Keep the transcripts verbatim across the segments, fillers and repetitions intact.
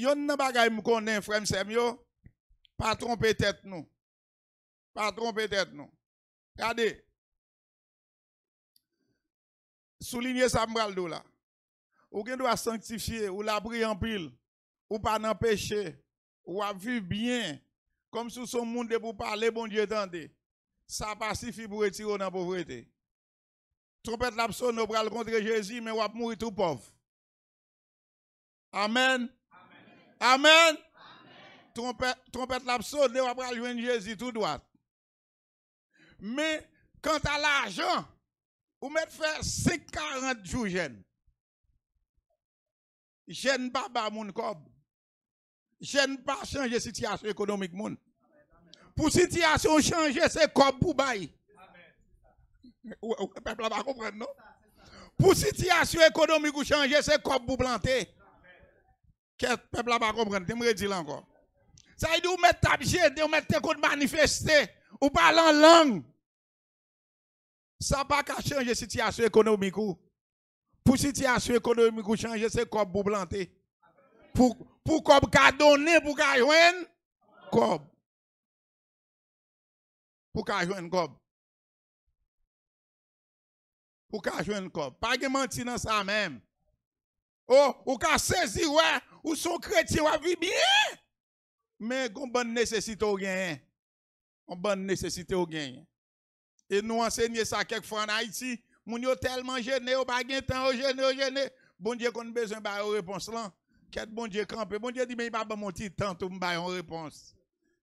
Yonn nan bagay m konnen, frè m, sè m yo, pa twonpe tèt nou. Pa twonpe tèt nou. Gade, soulinye sa m pral di w la. Ou gen dwa sanktifye, ou lapriyè anpil, ou pa nan peche, w ap viv byen, kòmsi w se yon moun depi w pale, Bondye tande. Sa pa sifi pou retire w nan povrete. Twonpèt la ap sone, w pral kontre Jezi, men w ap mouri tou pòv. Amèn. Amèn. Twonpèt, twonpèt la ap sone, w ap pral jwenn Jezi tou dwat. Men, kanta lajan, ou mèt fè senk karant jou jèn. Jèn pa ba moun kòb. Jèn pa chanje sitiyasyon ekonomik moun. Pou sitiyasyon w chanje, se kòb pou bay. Ou, ou, pèp la pa konprann, non? Pou sitiyasyon ekonomik ou chanje, se kòb pou plante. Kèt, pèp la pa konprann, te m redi l ankò. Sa vle di ou mèt t ap jene, ou mèt te konn manifeste, ou pale an lang. Sa pa ka chanje sitiyasyon ekonomik ou. Pou sitiyasyon ekonomik ou chanje, se kòb pou plante. Pou, pou kòb ka donnen, pou ka jwenn kòb. Pou ka jwenn kòb. Pou ka jwenn kòb. Pa gen manti nan sa menm. O, ou ka sezi wè, ou se yon kretyen, w ap viv byen. Men gon bann nesesite w genyen. Yon bann nesesite w genyen. E nou ansenye sa kèk fwa ann Ayiti. Moun yo tèlman jene, yo pa gen tan, yo jene, yo jene. Bondye konn bezwen ba yo repons lan. Kèt Bondye kanpe. Bondye di, men li pa ban m yon ti tan tou m ba yon repons.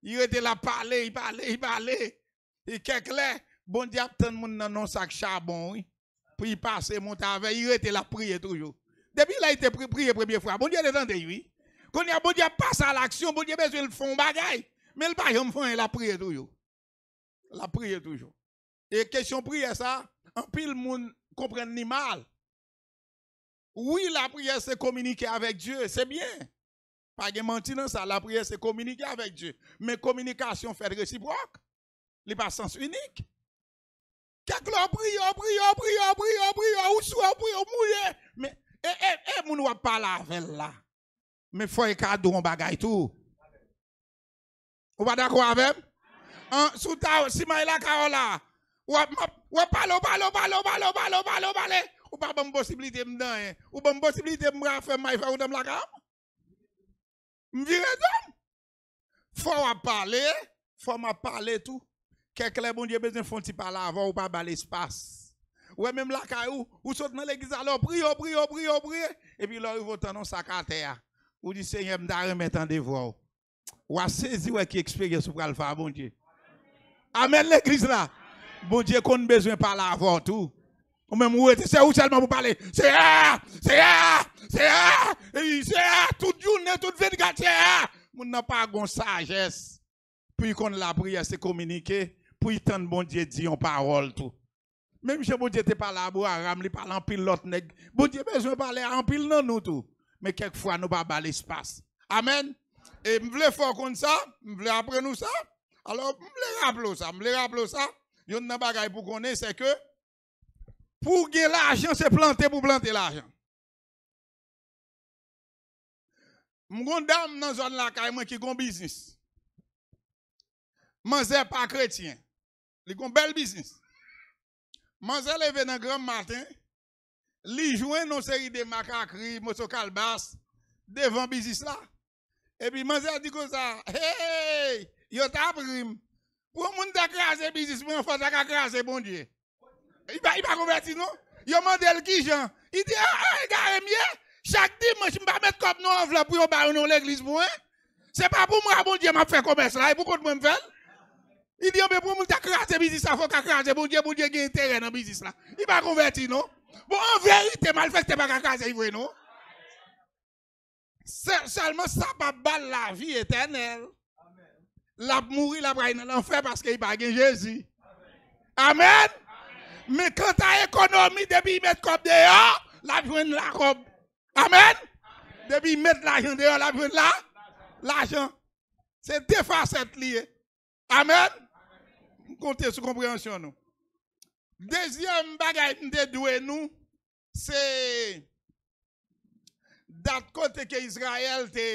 Li rete l ap pale, li pale, li pale. E kèk lè, Bondye ap tann moun nan nan yon sak chabon, wi. Pou li pase monte avè l, li rete l ap priye toujou. Depi lè li te pri-, priye premye fwa, Bondye te tande l, wi. Kounye a, Bondye ap pase a laksyon, Bondye bezwen l fè yon bagay. Men l pa janm fè anyen, l ap priye toujou. L ap priye toujou. E kesyon priyè sa, anpil moun konprann li mal. Wi, lapriyè se kominike avèk Dye, se byen. Pa gen manti nan sa, lapriyè se kominike avèk Dye. Men kominikasyon fèt resipwòk. Li pa sans inik. Kèk lè w priye, w priye, w priye, w priye, w priye, ou swe, w priye, w mouye. Men, e, e, e moun w ap pale avè l la. Men fò e ka di w yon bagay tou. Ou pa dakò avè m? An, si w ta, si m al lakay w la, w ap, m ap, w ap pale, w pale, w pale, w pale, w pale, w pale, w pale. Ou pa ban m posiblite m di anyen. Ou ban m posiblite m pral fè m al fè wout an m lakay w. M vire do m. Fò w ap pale, fò m ap pale tou. Kèk lè Bondye bezwen fè yon ti pale avè w, ou pa ba l espas. Ou wè menm lakay ou, ou sot nan legliz la, lè w priye, w priye, w priye, w priye. Epi lè w rive w tann yon sak atè a. Ou di, Senyè, m ta renmen tande vwa w. W a sezi wè ki eksperyans ou pral fè a Bondye. Amèn, legliz la. Bondye konn bezwen pale avè w tou. Ou menm ou rete, se ou sèlman pou pale. Seyè! Seyè! Seyè! Seyè! Tout jounen, tout vennkat, Seyè! Moun nan pa gon sajès. Pou l konn lapriyè se kominike, pou l tann Bondye di yon pawòl tou. Menm jan Bondye te pale a Abraram, li pale anpil lòt nèg. Bondye bezwen pale a anpil nan nou tou. Men kèk fwa nou pa ba l espas. Amèn. E m vle fè w konn sa, m vle aprann ou sa. Alò, m vle raple w sa, m vle raple w sa. Yonn nan bagay pou konnen, se ke pou w gen lajan, se plante pou plante lajan. M gon dam nan zòn lakay mwen ki gon biznis. Manzè pa kretyen. Li gon bèl biznis. Manzè leve nan granm maten, li jwenn yon seri de makakri, moso kalbas, devan biznis la. Epi manzè di konsa, hey, yo t ap ri m. Pou yon moun ta kraze biznis mwen, fò w ta ka kraze Bondye. Li pa, li pa konvèti, non. Yo mande l kijan. Li di, a, a, egare m ye. Chak dimanch, m pa met kòb nan anvlòp pou yo ba yo nan legliz pou mwen. Se pa pou mwen a Bondye m ap fè komès la, e pou kont mwen m fè l. Li di, anben, pou yon moun ta kraze biznis la, fò w ka kraze Bondye, Bondye gen enterè nan biznis la. Li pa konvèti, non. Bon, an verite, malfektè pa ka kraze l vre, non. Sè-, sèlman sa p ap ba l lavi etènèl. L ap mouri, l ap ray nan lanfè paske li pa gen Jezi. Amèn. Men kanta ekonomi, depi li met kòb deyò, l ap jwenn lakòb. Amèn. Depi li met lajan deyò, l ap jwenn la, lajan. Se de fasèt li ye. Amèn. M konte sou konpreyansyon nou. Dezyèm bagay m te dwe nou, se Dat kote ke Izrayèl te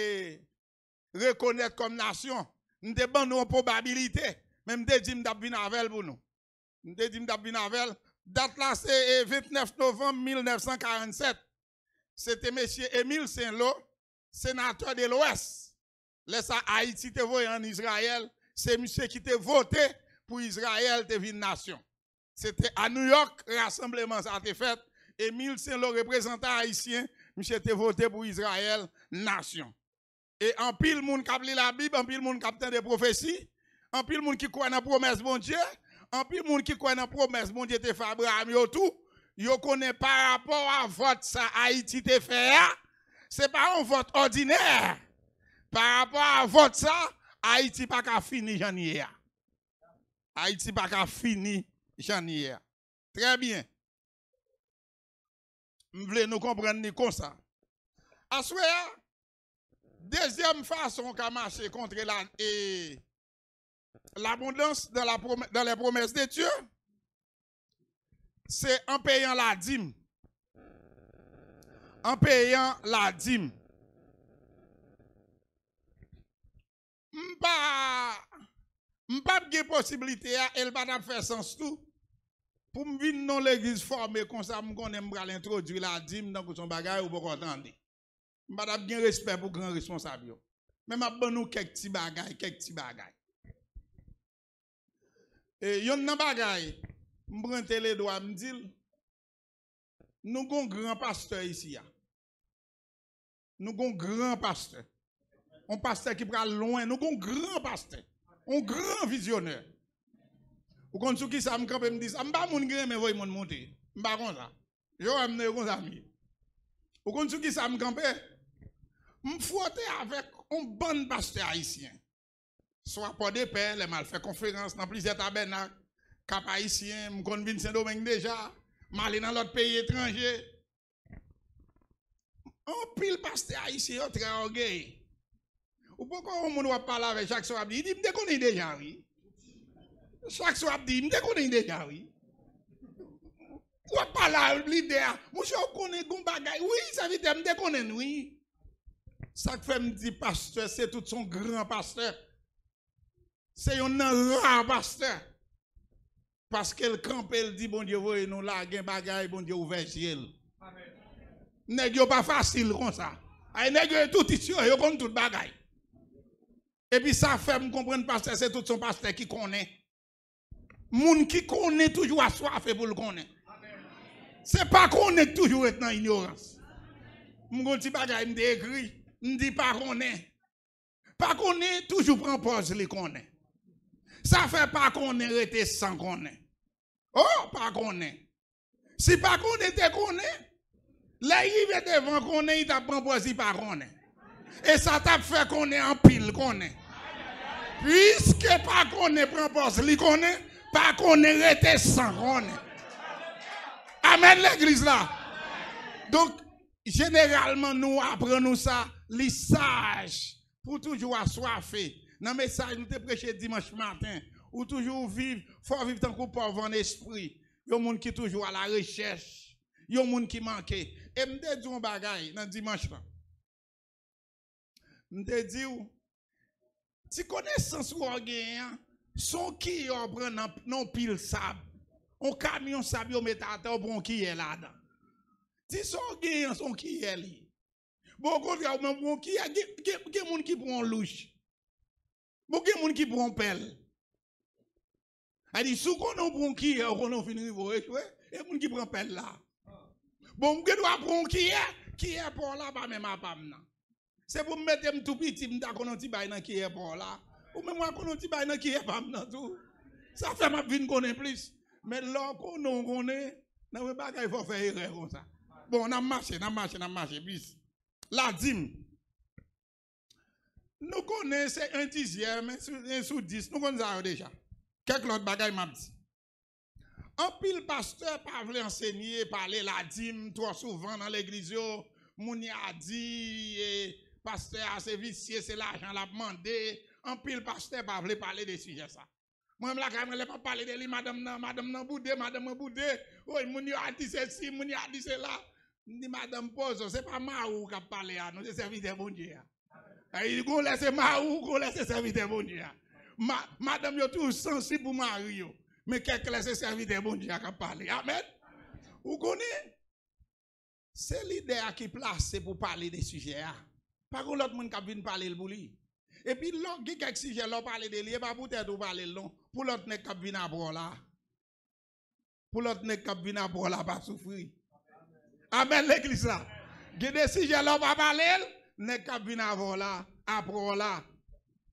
rekonèt kòm nasyon, m te ban nou yon pwobabilite, men m te di m t ap vin avè l pou nou. M te di m t ap vin avè l. Dat la se, e, vennèf novanm mil nèf san karannsèt. Se te mesye Emil Senlo, senatè de Lwès. Lè sa, Ayiti te voye ann Izrayèl. Se misye ki te vote pou Izrayèl te vin nasyon. Se te a New York, rasanbleman sa te fèt. Emil Senlo, reprezantan ayisyen, misye te vote pou Izrayèl nasyon. E anpil moun k ap li Labib, anpil moun k ap tande pwofesi, anpil moun ki kwè nan pwomès Bondye, anpil moun ki kwè nan pwomès Bondye te fè Abraram yo tou, yo konnen parapò a vòt sa Ayiti te fè a, se pa yon vòt òdinè. Parapò a vòt sa, Ayiti pa ka fini jan l ye a. Ayiti pa ka fini jan l ye a. Trè byen. M vle nou konprann li konsa. Aswè a, dezyèm fason w ka mache kontre la, e, l'abondance dans la promesse, dans les promesses de Dieu, se an peyan ladim. An peyan ladim. M pa, m p ap gen posiblite a, e l pa t ap fè sans tou, pou m vin nan legliz fòme konsa, m konnen m pral entwodui ladim tankou se yon bagay ou poko tande. M pa t ap gen respè pou gran responsab yo. Men m ap ban nou kèk ti bagay, kèk ti bagay. E, yonn nan bagay, m pran Teledwa, m di l, nou gon gran pastè isi a. Nou gon gran pastè. On pastè ki pral lwen. Nou gon gran pastè. On gran vizyonè. Ou konn sou ki sa m kanpe, m di sa? M pa moun ki renmen voye moun monte. M pa konsa. Yo wè m nan yo konsa m ye. Ou konn sou ki sa m kanpe? M fwote avèk on bann pastè ayisyen. Swa Pòdepè, lè m al fè konferans nan plizyè tabènak, Kap Ayisyen, m konn vin Sendomeng deja, m ale nan lòt peyi etranje. Anpil pastè ayisyen yo trè ògeye. Ou poko wè yon moun w ap pale avè l, chak sa w ap di, li di, "M te konnen l deja, wi." Chak sa w ap di, "M te konnen l deja, wi." W ap pale a lidè a, "Monchè, ou konnen gon bagay?" "Wi, sèvitè, m te konnen l, wi." Sa k fè m di pastè, se tout son gran pastè. Se yonn nan ra pastè. Paske l kanpe, l di, "Bondye voye nou la, gen bagay, Bondye ouvè zye l." Nèg yo pa fasil konsa. Ay, nèg yo tout isi yo, yo konn tout bagay. Epi sa fè m konprann pastè, se tout son pastè ki konnen. Moun ki konnen toujou aswafe pou l konnen. Se pa konnen k toujou ret nan inyorans. M gon ti bagay m te ekri, m di pa konnen. Pa konnen toujou pran pòz li konnen. Sa fè pa konnen rete san konnen. Oh, pa konnen. Si pa konnen te konnen, lè y rive devan konnen, y t ap pran pòz y pa konnen. E sa t ap fè konnen anpil konnen. Piske pa konnen pran pòz li konnen, pa konnen rete san konnen. Amèn, legliz la. Donk, jeneralman, nou aprann nou sa, li saj pou toujou aswafe. Nan mesaj nou te preche dimanch maten, ou toujou viv, fò w viv tankou pòv an espri. Yon moun ki toujou a la rechèch. Yon moun ki manke. E m te di w yon bagay nan dimanch lan. M te di w, ti konesans ou w genyen an, se yon kiyè w pran nan, nan yon pil sab. Yon kamyon sab yo met atè, w pran yon kiyè ladan. Ti sa w genyen an, se yon kiyè li ye. Bon, okontrè, ou menm pran yon kiyè, gen, gen, gen moun ki pran yon louch. Bon, gen moun ki pran yon pèl. A di, si w konnen w pran yon kiyè, ou konnen w fin rive, w echwe, e moun ki pran pèl la. Bon, m gen dwa pran yon kiyè, kiyè pa w la pa menm a pa m nan. Se pou m mete m tou piti, m ta konn yon ti bay nan kiyè pa w la. Ou menm w a konn yon ti bay nan kiyè pa m nan tou. Sa fè m ap vin konnen plis. Men lè w konnen, w konnen, nan yon bagay fò w fè erè konsa. Bon, n ap mache, n ap mache, n ap mache plis. Ladim. Nou konnen se en dizyèm, en sou, en sou dis, nou konn sa yo deja. Kèk lòt bagay m ap di. Anpil pastè pa vle ansenye, pale ladim twò souvan nan legliz yo. Moun ya di, e, pastè a se visye, se lajan l ap mande. Anpil pastè pa vle pale de sijè sa. Mwen menm lakay mwen, lè m ap pale de li, madanm nan, madanm nan boude, madanm mwen boude. Woy, moun yo a di sesi, moun yo a di sela. M di, "Madanm, poze w, se pa mari w k ap pale a, non, se sèvitè Bondye a." Ay, gon lè se mari w, gon lè se sèvitè Bondye a. Ma-, madanm yo toujou sansib pou mari yo. Men kèk lè se sèvitè Bondye a k ap pale. Amèn. Ou konnen, se lidè a ki plase pou pale de sijè a. Pa gon lòt moun k ap vin pale l pou li. Epi lè w gen kèk sijè, lè w pale de li, e pa pou tèt ou pale l non. Pou lòt nèg k ap vin apre w la. Pou lòt nèg k ap vin apre w la pa soufri. Amèn, legliz la. Gen de sijè lè w pa pale l, nèg k ap vin avè w la, apre w la,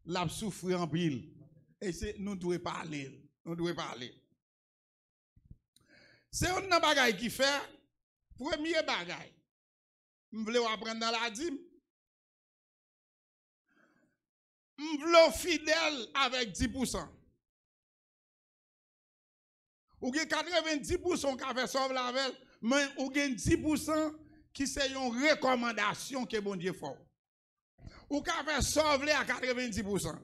l ap soufri anpil. E se, nou dwe pale l. Nou dwe pale l. Se youn nan bagay ki fè, premye bagay, m vle w aprann nan ladim, m vle w fidèl avèk dis pousan. Ou gen katrevenndis pousan ou ka fè sa w vle avè l, men ou gen dis pousan ki se yon rekòmandasyon ke Bondye fè w. Ou ka fè sa w vle a katrevenndis pousan.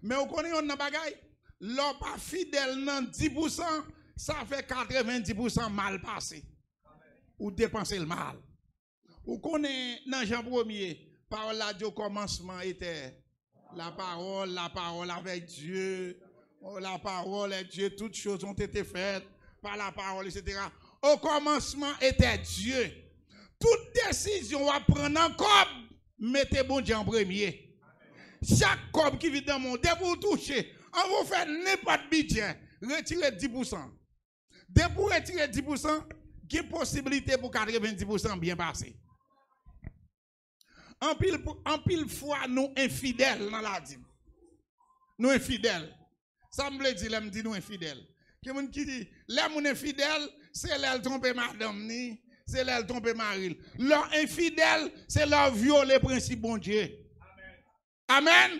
Men ou konnen yon nan bagay, lè w pa fidèl nan dis pousan, sa fè katrevenndis pousan mal pase. Ou depanse l mal. Ou konnen nan Jan premye, pawòl la di okòmansman etè la parole, la parole avec Dieu, oh, la parole est Dieu, toutes choses ont été faites par la parole, et cetera. Au commencement était Dieu. Tout desizyon w ap pran nan kòb, mete Bondye an premye. Chak kòb ki vin nan men w, depi w touche, anvan w fè nenpòt bidjè, retire dis pousan. Depi w retire dis pousan, gen posiblite pou katrevenndis pousan byen pase. Anpil, anpil fwa nou enfidèl nan ladim. Nou enfidèl. Sa m vle di lè m di nou enfidèl? Gen moun ki di, lè moun enfidèl, se lè l twonpe madanm ni, se lè l twonpe mari l. Lè w enfidèl, se lè w vyole prensip Bondye. Amèn.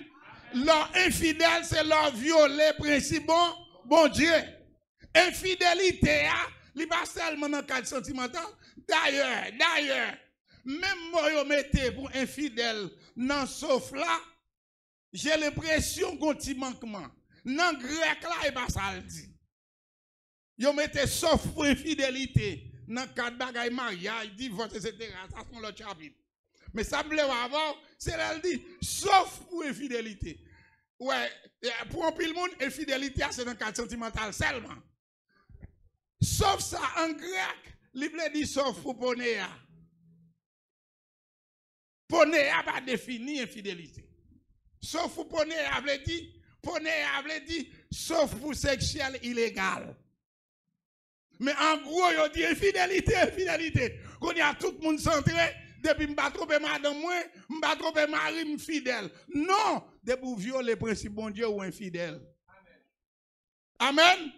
Lè w enfidèl, se lè w vyole prensip bon, Bondye. Enfidelite a, li pa sèlman nan kad santimantal. Dayè, dayè, menm mo yo mete pou enfidèl nan sof la, j'ai l'impression gon ti mankman. Nan grèk la, e pa sa l di. Yo mete sof pou enfidelite nan kad bagay maryaj, divòs, etsetera. Sa se yon lòt chapit. Men sa m vle wè avè w, se lè l di sof pou enfidelite. Wè, e, pou anpil moun, enfidelite a se nan kad santimantal sèlman. Sof sa an grèk, li vle di sof pou pone a. Pone a pa defini enfidelite. Sof pou pone a vle di, pone a vle di sof pou seksyèl ilegal. Men an gwo, yo di enfidelite, enfidelite. Kounye a, tout moun santre, depi m pa twonpe madanm mwen, m pa twonpe mari m, fidèl. Non, depi w vyole prensip Bondye, ou enfidèl. Amèn.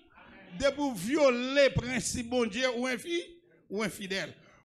Depi w vyole prensip Bondye, ou enfi-, ou enfidèl.